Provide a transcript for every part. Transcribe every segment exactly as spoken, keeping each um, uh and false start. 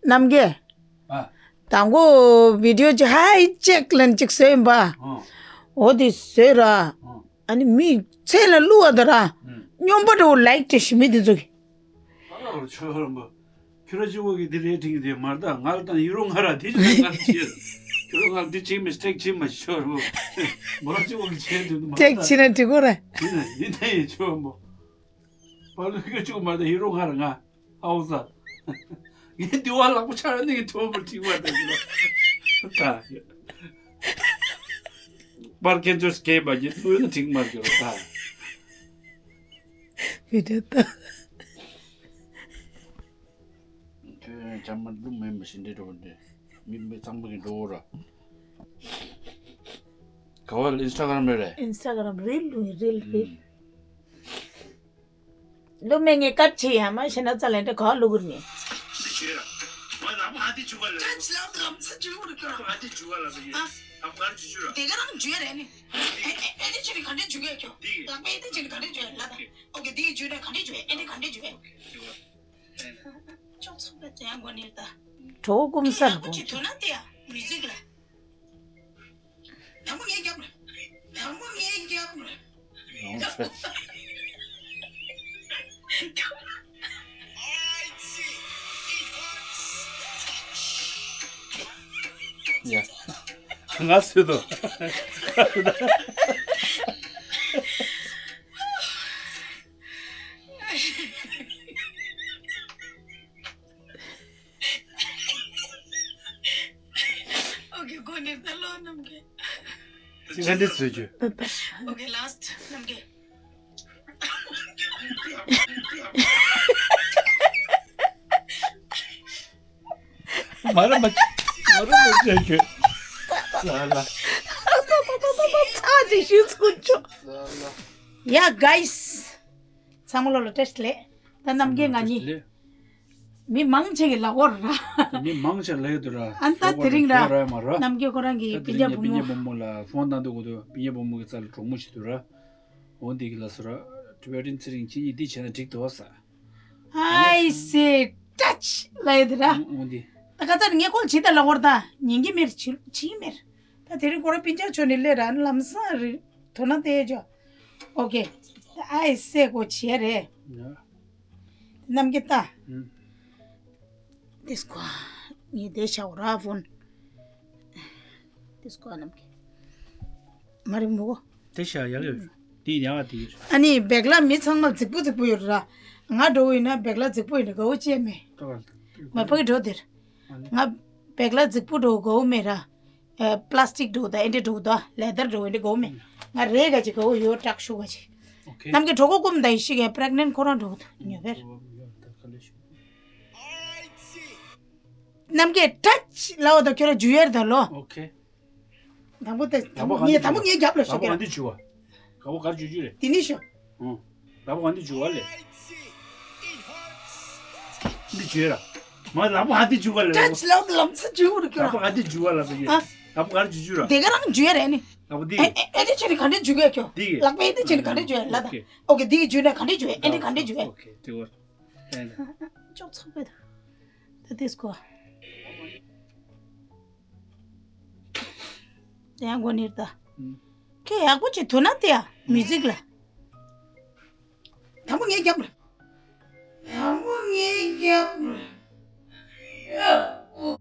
རྣམ་རྒྱལ། ཨ། དང་པོ་བི་ཌིའོ་ཅིག་ཧའི་ཅེག་ལན་ཅིག་བཟོས་ཡིན་པ། ཨ། འོ་དེ་བཟོས་ར། ཨ། ཨ་ནི་མི་ཚེ་ལ་བསླུ་བ་དང་ར། ཨ། སྨྱོན་པ་འདྲ་བོ་ལའིག་སྤྲད་ཤི་མི་དེ་ཚོ་གི། ཨ་ལ་ཆོས་རམ་པ། ཁྱོད་ར་གཅིག་པོ་གིས་འདི་རེད་དྲན་གྱི་འདུག་མ་རེད་ད། ང་ལ་དང་ཡུ་རོ་ང་ར་དེ་ཅིག་ང་ལ་བྱེད། ཁྱོད་ར་ང་ལ་འདི་བྱེད་མི་ཊེག་བྱེད་མ་ཤོར་བོ། མོ་ར་གཅིག་པོ་གིས་བྱེད་འདུག་མ་རེད་ད། ཊེག་བྱེད་ན་འགྲིག་གོ་ར། བྱེད་ན་ཡིན་ད་ཡིན་ཆོས་རམ་པ། པ་ལུ་ཁྱོད་གཅིག་པོ་མ་རེད་ད། ཡུ་རོ་ང་ར་ང་ཧའོ་ས། ངས་འདི་བ་ལག་པ་ཆག་ནི་གི་ཐོག་མར་ཁྲིག་མ་ད་གི་ལ། ད། པར་ཁེན་ཅོར་སྐེ་བ་གི་ལུས་ན་ཁྲིག་མ་གི་ལ་ད། བི་ཌིའོ་ད། ཁྱོད་ཅང་མ་ལུ་མེད་མ་ཤི་འདྲེ་འགྲོ་འདྲེ། མི་མི་གཙང་པོ་གི་འགྲོ་ར། ག་བ་ཨིན་སི་ཊ་གྷ་རམ་རེད། ཨིན་སི་ཊ་གྷ་རམ་རིལ་ལུ་རིལ་རིལ། ལུ་མེ་ངའི་སྐད་ཆ་ཡ་མ་ཤེས་ན་ཙ་ལན་ཏེ་ག་ལུ་གུར་ནི། འདི་བྱོས་ར། མ་ལག་པ་ཧ་དེ་བྱུག་ག་ལ། ལག་པ་ཧ་དེ་བྱུག་ག་ལ་བྱོས་ར། ཨ། ལག་པ་ག་རེ་བྱུག་བྱོས་ར། དེ་ག་རང་བྱོས་ར་ནི། ཨེ་ཨེ་ཨེ་དེ་བྱས་ནི་ག་འདྲ་བྱུག་ག་ཁྱོད། འདི་གི། ལག་པ་ཨེ་དེ་བྱས་ནི་ག་འདྲ་བྱུག་ལ་ད། ཨོ་ཁེ། ཨོ་ཁེ་འདི་གི་བྱུག་ན་ག་འདྲ་བྱུག་ཨེ་དེ་ག་འདྲ་བྱུག་ཨོ་ཁེ་འདི་ག། ཅོག་ཚོགས་པའི་དེ་ཡང་གོ་ནི་ད། གྲོགས་ཀུན་སར་གོ། ཁྱེད་ཡག་པོ་ཅིག་ཐུག་ན་དེ་ཡ་མི་ཟིག་ལ། དང་པོ་ངའི་རྒྱབ་ལ། དང་པོ་ངའི་རྒྱབ་ལ། ཡ། ང་སུ་དོ། ཨོ་ཁེ། གོ་ནི་ད་ལོ་རྣམ་རྒྱལ། ཅི་ག་འདི་བཟོས་རྒྱུ། ཨོ་ཁེ། ལཱསི་ཊི་རྣམ་རྒྱལ། མ་ར་མ་མ་ར་མ་བྱས་རྒྱུ། ས་ལ། ཚ་ཅིག་ཞུ་ཚུགས་ཆོག་ས་ལ། ཡ་གྷའི་སི། ཚང་མ་ལོ་ལ་བཀྲ་ཤིས་བདེ་ལེགས། ད་རྣམ་རྒྱལ་ང་གཉིས། མི་མང་ཆེ་གི་ལ་འོར་ར། མི་མང་ཆེ་ལ་ཡོད་དུ་ར། ཨན་ད་དེ་རིང་ར། ར་མ་ར། རྣམ་རྒྱལ་ཁོ་རང་གི་ད་དེ་སྤུན་ཀྱག་རིང་བུ་སྤུན་ཀྱག་བུ་མོ། མོ་ལ་ཕོན་བཏང་དུ་གོ་དུ་སྤུན་ཀྱག་བུ་མོ་གི་རྩ་ལ་གྲོགས་མོ་ཞིག་དུ་ར། འོ་འདི་གི་ལ་སོ་ར། ཊི་བེ་ཊན་ཚེ་རིང་ཁྱེད་གཉིས་འདི་བྱས་ན་འགྲིག་འདུག་ས། ཨའི་སེ་ཊཆ་ལ་ཡོད་དུ་ར། འོ་འདི། ད་ཁ་ཚར་ངས་ཁོལ་བྱེད་ད་ལ་འོར་ད་ཉན་གི་མེར་ཆི་ཆི་མེར། ད་དེ་རིང་ཁོ་ར་སྤུན་ཀྱག་ཆོ་ནི་ལེ་ར་ལམ་སང་རི་དོ་ན་དེ་ཇོ། ཨོ་ཁེ། ཨའི་སེ་གོ་བྱེད་རེད། ཡ། རྣམ་རྒྱལ་ལྟ། ཨུམ། དེ་སྐོ། ངས་དེ་ཤ་བོ་ར་ཕོན། དེ་སྐོ་རྣམ་རྒྱལ། མ་རེད་མོ་གོ། དེ་ཤ་ཡག་ཡོད། དེ་ཡག་དེ་ཡོད། ཨ་ནི་བེག་ལ་མི་ཚང་མ་རྫིག་པོ་རྫིག་པོ་ཡོད་ར། ང་འགྲོ་བོ་ཡིན་ན་བེག་ལ་རྫིག་པོ་ཡིན་ན་དགའ་བོ་ཅེས་མེད། ད་ག་མ་ཕ་གི་འགྲོ་དེར། ཨ་ནི། ང་བེག་ལ་རྫིག་པོ་འགྲོ་དགའ་བོ་མེད་ར། ཨ། པ་ལ་སི་ཊིག་འགྲོ་ད་ཨེ་འདྲ་འགྲོ་ད་ལེ་དར་འགྲོ་ཨེ་འདྲ་དགའ་བོ་མེད། ང་རེ་ག་ཅིག་དགའ་བོ་ཡོད་དྲག་ཤུ་ག་ཅིག་ཨོ་ཁེ། རྣམ་རྒྱལ་གྲོགས་པོ་ཀུམ་ད་ཡི་ཤི་ག་པྲེག་ནེན་ཁོ་རང་འགྲོ་ད་ཉོ་བེར། རྣམ་རྒྱལ་ཊཆ་ལའོ་ད་ཁྱོད་ར་ཇུ་ཡར་ད་ལོ། ཨོ་ཁེ། དང་པོ་དེ་དང་པོ་ངས་དང་པོ་ངས་རྒྱབ་ལ་ལག་པ་ག་ཤོག་ག་འདི་འཇུ་བ། ལག་པ་ག་འཇུ་རྒྱུ་རེད། དེ་ནི་ཤོག་ཨོ། ལག་པ་ག་འདི་འཇུ་བ་ལས། འདི་འཇུ་ར། མ་ལག་པ་ག་འདི་འཇུ་བ་ལས། ཊཆ་ལའོ་ད་ལམ་སང་འཇུ་རུ་ཁྱོད་ར། ལག་པ་ག་འདི་འཇུ་བ་ལ་ཟེར་གྱི། ཨ། ལག་པ་ག་འཇུ་རྒྱུ་ར། དེ་ག་རང་འཇུ་ཡ་རེད་ནི། ལག་པ་འདི། ཨེ་ཨེ་ཨེ་འདི་ཆེ་ནི་ག་འདྲ་འཇུ་ག་ཁྱོད། འདི་གི། ལག་པ་ཨེ་འདི་ཆེ་ནི་ག་འདྲ་འཇུ་ཡ་ལ་ད། ཨོ་ཁེ། འདི་གི་འཇུ་ན་ག་འདྲ་འཇུ་ཡ་ཨེ་འདི་ག་འདྲ་འཇུ་ཡ། ཨོ་ཁེ། དེ་བ། ཅོག་ཚོགས་པའི་ད། ད་དེ་སྐོ། དེ་ཡང་གོ་ནིར་ད། ཨུམ། ཁྱེད་ཡག་པོ་ཅིག་ཐུག་ན་དེ་ཡ་མི་ཟིག་ལ། དང་པོ་ངའི་རྒྱབ་ལ། དང་པོ་ངའི་རྒྱབ་ལ། ཡག་པོ།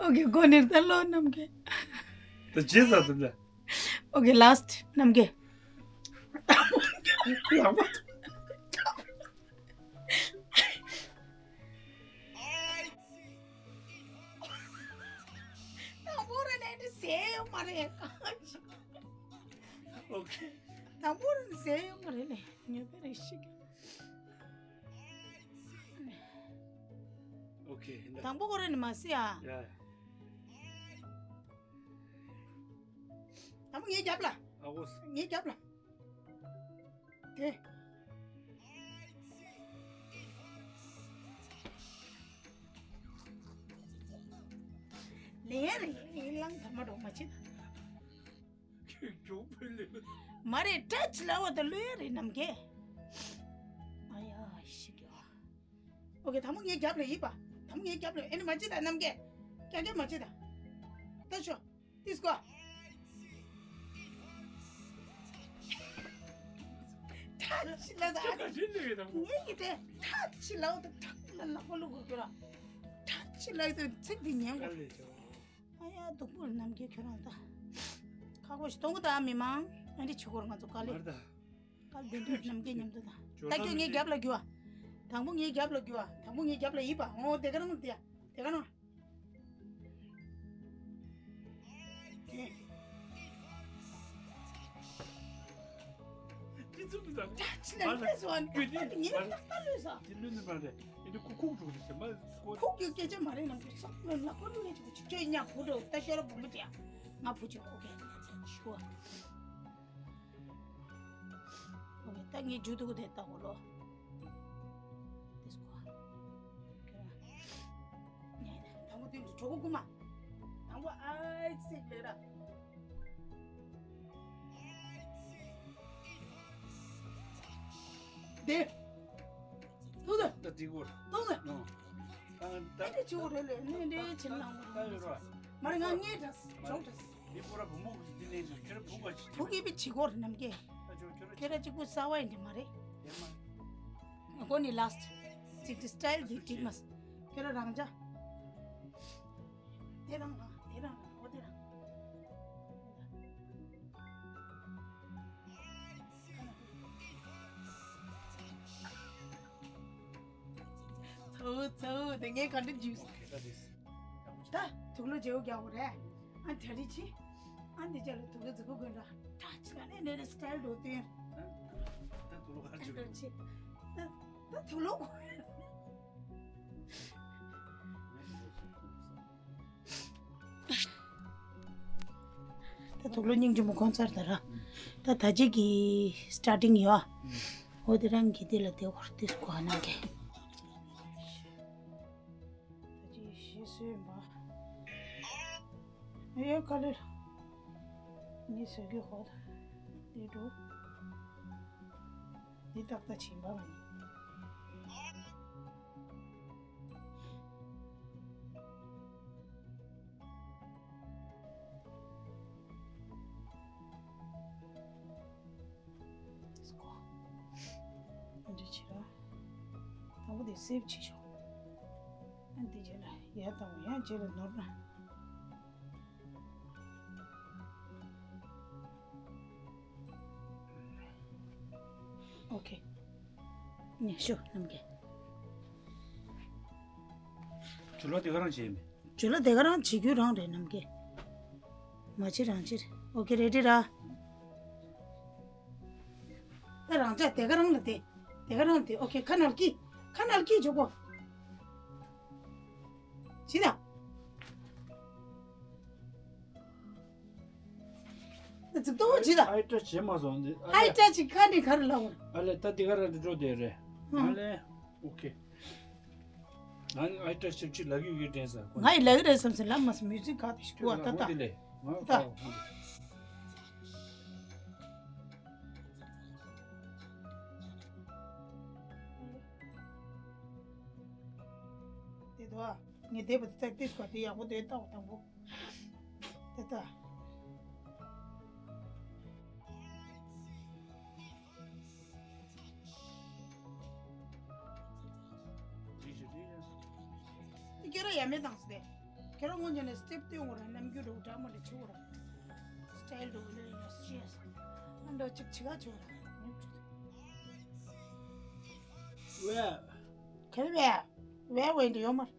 ཨོ་ཁེ། གོ་ནིར་ད་ལོ་རྣམ་རྒྱལ། ད་རྗེས་ཟ་དུ་ལ། ཨོ་ཁེ། ལཱསི་ཊི་རྣམ་རྒྱལ། ལག་པ། དང་པོ་ར་ནས་དེ་ཟེར་ཡོད་མ་རེད། ཨོ་ཁེ། དང་པོ་ར་ནས་ཟེར་ཡོད་མ་རེད་ལེ། ཉོས་པའི་རེ་ཞིག་ཨོ་ཁེ། དང་པོ་ཁོ་ར་ནས་མ་ཟེར་ཨ། ཡ། དང་པོ་ངའི་རྒྱབ་ལ། ཨ་ཝོ། ངའི་རྒྱབ་ལ། དེ། ལན་རེ་ལན་ལང་ཐ་མ་འགྲོ་མ་བྱེད། ཁྱོད་ཕུལ་ལེ། མ་རེད། ཊ་ཆི་ལ་བ་ད་ལོས་རེད་ནམ་གེ། ཨ་ཡ་ཤི་གི་ཨ། ཨོ་ཁེ། དང་པོ་ངའི་རྒྱབ་ལ་ཡིབ་པ། དང་པོ་ངའི་རྒྱབ་ལ། ཨེ་ནི་མ་བྱེད་ད་ནམ་གེ། ཀྱ་ཀྱ་མ་བྱེད་ད། ད་ཤོ། ཏིས་ཀོ། ཊ་ཆི་ལ་ད་ཨ་རེ། ངའི་གི་དེ་ཊ་ཆི་ལ་བ་ད་ཐག་ལ་ལག་པ་ལུ་གུ་གྱུར་ར། ཊ་ཆི་ལ་ད་ཚིག་འདི་ཉན་གོ། ཨ་ཡ་སྡུག་པོ་ནམ་གེ་ཁྱོད་རང་ད། ཁ་ཁོ་ཞིག་གཏོང་གི་ད་མི་མང་། ཨ་འདྲི་ཆུ་ཁོར་ང་ཚོ་དཀའ་ལས། མར་ད། དཀའ་ལས་འདི་འདྲི་ནམ་གེ་མཉམ་དུ་ད། ད་ཁྱོད་ངའི་རྒྱབ་ལ་རྒྱུ་བ། དང་པོ་ངའི་རྒྱབ་ལ་རྒྱུ་བ། དང་པོ་ངའི་རྒྱབ་ལ་ཡིབ་པ། ཨོ་དེ་ག་རང་དེ་ཡ། དེ་ག་རང་། དེ། ཁྱི་ཚུགས་མི་ཟ། ད་ཕྱི་ལ་ལུས་སོང་། ཁྱོད་ད་ངས་ཏག་ཏག་ལུས་སོང་། དེ་ལུས་ནི་མ་རེད། ཨེ་འདི་ཁུག་ཁུག་འགྲོ་གི་ཟེར་མ་ཁོ། ཁུག་རྒྱུ་སྐད་ཆ་མ་རེད་ནམ་གྱི་སོག་ལ་ལ་ཁོ་ལུས་ཡ་ཅིག་ཁྱོད་ཉ་བུ་འགྲོ་ད་ཁྱོད་ར་བུ་མོ་ཅིག་ཡ། ང་བུ་ཅིག་ཨོ་ཁེ། ཤུ། ཨོ་ཁེ། ད་ངས་རྒྱུ་འདུག་དེ་ལྟ་གོ་ལོ། དེ་སྐོ། ཁྱོད་ར། ཉལ་ནས་དང་པོ་དེ་གྲོད་ཁོག་རྐུ་མ། དང་པོ་ཨའི་ཚིག་ལས་ར། དེ། ཐུག་ཟེར། ད་དེ་གོ། ཐུག་ཟེར། ནོ། ཨ་ད། ཨེ་འདྲ་བྱེད་དགོས་རེད་ལེ། ནི་འདྲའི་བྱེད་ལ་འོང་། ད་ཡོད་ར། མ་རེད། ང་ངའི་འདྲ་ཞོག་འདྲ། མི་བུ་ར་བུ་མོ་གི་འདི་ལས་ཀྱང་ཁྱོད་ར་བུ་ག་ཅིག་བུ་གིས་པི་བྱེད་དགོས་རེད་ནམ་གེ། ད་ཁྱོད་ཁྱོད་ར་ཁྱོད་ར་གཅིག་པུ་གསར་བ་ཡིན་འདི་མ་རེད། ཡེ་མ། ང་གོ་ནི་ལཱ་སི་ཊི། ཅིག་ཅིག་སི་ཊའིལ་འདི་འགྲིག་མ་སོང་། ཁྱོད་ར་རང་ཅག་དེ་རང་ལ་དེ་རང་ལ་འོ་དེ་རང་། ཚའུ་ཚའུ་དེ་ངས་ག་འདྲ་འཇུས། ཨོ་ཁེ། ད་དེ། ད་དུག་ལོག་བརྗེ་པོ་རྒྱག་དགོས་རེད། ཨ་དེ་རིགས་ཆེ། ཨ་འདི་ཅག་ལ་དུག་ལོག་རྫིག་པོ་དགོས་འདྲ། ད་ཅི་ག་ནས་ནས་རེ་སི་ཊའིལ་འགྲོ་དུས། ད་དུག་ལོག་ག་ཅི་འགྲོ་ཆེ། ད་ད་དུག་ལོག་དགོས། ད་དུག་ལོག་སྙིང་རྗེ་མོ་གོན་ཚར་ད་ར། ད་ད་ཅིག་གི་སི་ཊར་ཊིང་ཡོད། འོ་དེ་རང་གི་དེ་ལ་དེ་བར་དེ་སྐོ་ནང་གི། ད་ཅི་ཞེས་སོས་པ། ཨེ་ཡོད་ག་ལེར། ངས་ཟ་རྒྱུ་ཧོ་ད། དེ་འགྲོ། འདི་ཏག་ཏག་བྱིན་པ་མ་ཡིན། འདི་སྐོ། འདི་བྱེད་ར། དང་པོ་དེ་སེབ་བྱེད་ཤོག་ཨ་འདི་རྗེས་ལ་ཡར་བཏང་བ་ཡང་རྗེས་ལ་ནོར་ན། ཨོ་ཁེ། ཉེ་ཤོ་ནམ་གེ། ཇུ་ལོ་དེ་ག་རང་བྱེད་མེད། ཇུ་ལོ་དེ་ག་རང་བྱེད་རྒྱུ་རང་རེད་ནམ་གེ། མ་བྱེད་རང་བྱེད། ཨོ་ཁེ། རེ་ཌི་ར། ད་རང་ཅག་དེ་ག་རང་ལ་དེ། དེ་ག་རང་དེ། ཨོ་ཁེ། ཁ་ནལ་ཀི། ཁ་ནལ་ཀི་འཇོག་གོ། ཅི་ད། ཙིག་ཏོ་ཅི་ད། ཨའི་ཊ་ཆི་བྱེད་མ་སོང་འདི། ཨ་ལེ། ཨའི་ཊ་ཆི་ཁ་ནི་གར་ལ་འོང་། ཨ་ལེ། ད་འདི་ག་ར་འདི་འགྲོ་དེ་རེད། ཨ་ལེ། ཨོ་ཁེ། ང་ཨའི་ཊ་ཆི་ཅི་ལབ་ཡོད་ཀྱི་དྲན་ས། ང་ཡི་ལབ་ཡོད་རེད་བསམ་སེ་ལབ་མ་སོང་། མིའུ་ཛིག་ག་དེ་ཞིག་འདུག་ཨ། ད་ད། འོ་དེ་ལེ། ང་ད། ད། དེ་དོ། ངས་བསྡད་པ་དེ་ཚ་ཏིས་ཀ་དེ་ཡག་པོ་དེ་ལྟ་བ་དང་པོ། དེ་ལྟ། དེ་ཁྱོད་ར་ཡ་མེད་དང་སྟེ། ཁྱོད་ར་སྔོན་ཆད་ནས་སི་ཊེབ་སྟོན་འོ་ར་རྣམ་འགྱུར་འགྲོ་འདྲ་མ་འདྲ་བྱེད་འོ་ར། སི་ཊའིལ་འགྲོ་ལེ་ཡ་ཤེས། ཨ་འདྲ་ཅིག་བྱེད་ག་བྱེད་འོ་ར། ཝེ། ཁེ་ཝེ། ཝེ་ཝེ་འདི་ཡོད་མ་རེད།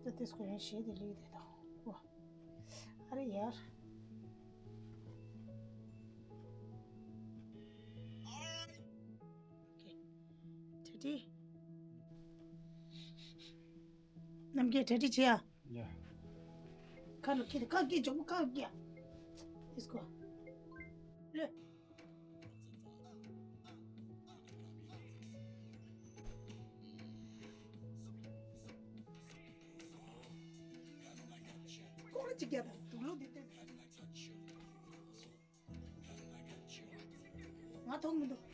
ད་ཏིས་ཀོ་ཡང་ཤེས་དེ་ལི་དེ་དང་། ཝ། ཨ་རེ་ཡར། ཨོ་ཁེ། ཊ་ཊི། ནམ་གྱི་ཊ་ཊི་བྱེད་ཡ། ཡ། ཁ་ལ་ཁྱེར་ཏེ་ཁ་སྐད་ཆོག་པོ་ཁ་སྐད། ཏིས་ཀོ། ལོས། ཀོང་ར་གཅིག་རྒྱག་དང་དུག་ལོག་འདི་སྟོན། ང་ཐོག་མི་འདུག